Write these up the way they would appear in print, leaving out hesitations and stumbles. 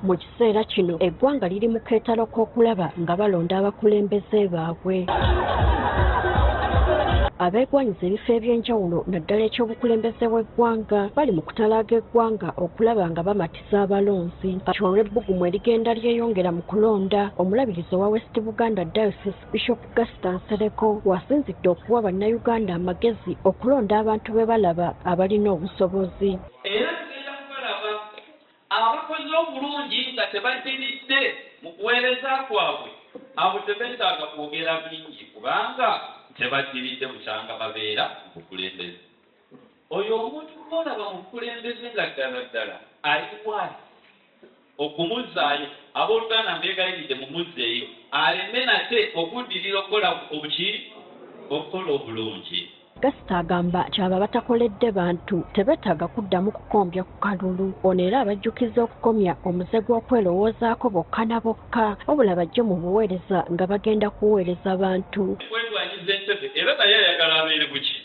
Mu kiseera kino eggwanga liri mu keetalo k'okulaba nga balonda abakulembeze baabwe. Abeegwanyiza ebifo eby'enjawulo naddala eky'obukulembeze bw'eggwanga bali mu kutalaaga eggwanga okulaba nga bamatiza abalonzi. Olw'ebbugumu erigenda lyeyongera mu kulonda, omulabirizi owa West Buganda Diocese Bishop Gaster Nsereko w'asinzidde okuwa Bannayuganda amagezi okulonda abantu be balaba abalina obusobozi. Era tugenda kubalaba abakoze obulungi nga tebaddiridde mu kuweereza kwabwe, abo tebeetaaga kwogera bingi kubanga tebaddiridde bukyanga babeera mu bukulembeze. Oyo omuntu gw'olaba mu bukulembeze nga ddala ddala ali worth okumuzzaayo, abooluganda mbeegayiridde mumuzzeeyo aleme nate okuddirira okukola obuki? Okukola obulungi. Gaster agamba nti abo abatakoledde bantu tebeetaaga kuddamu kukombya ku kalulu. Ono era abajjukiza okukomya omuze gw'okwerowoozaako bokka na bokka wabula bajje mu buweereza nga bagenda kuweereza bantu. Kwegwanyiza entebe era naye ayagala abeere buki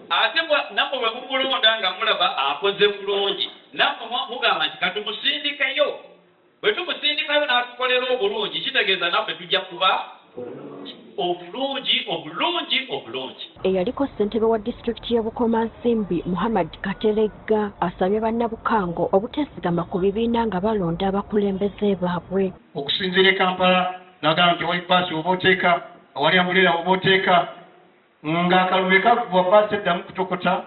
ate nammwe bwe mumulonda nga mulaba akoze bulungi nammwe mugamba nti katumusindikeyo. Bwe tumusindikayo n'atukolera obulungi kitegeeza naffe tujja kuba obulungi obulungi obulungi. Eyaliko ssentebe wa disitulikiti y'e Bukomansimbi, Muhammad Kateregga asabye Bannabukango obuteesigama ku bibiina nga balonda abakulembeze baabwe. Okusinziira e Kampala n'agamba nti awali bbaasi woba oteeka, awali ambuleera woba oteeka. Ng'akalulu bwe kakubwa bbaasi teddamu kutokota,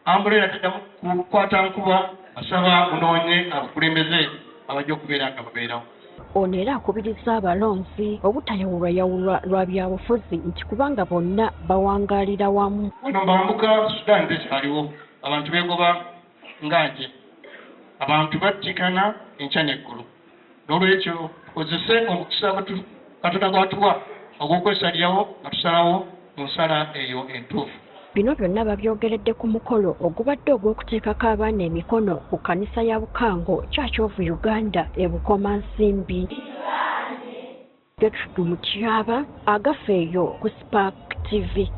ambuleera teddamu kukwata nkuba. Asaba munoonye abakulembeze abajja okubeera nga babeerawo. Ono era akubirizza abalonzi obutayawulwayawulwa lwa byabufuzi nti kubanga bonna bawangaalira wamu. Wano bambuka Sudan tekyaliwo, abantu beegoba nga nje, abantu battikana enkya n'eggulo. N'olwekyo tukozese omukisa Katonda gw'atuwa ogw'okwesalirawo nga tusalawo mu nsala eyo entuufu. Bino byonna babyogeredde ku mukolo ogubadde ogw'okuteekako abaana emikono ku kkanisa ya Bukango Church of Uganda e Bukomansimbi. Gertrude Mutyaba, Agafeeyo ku Spark TV.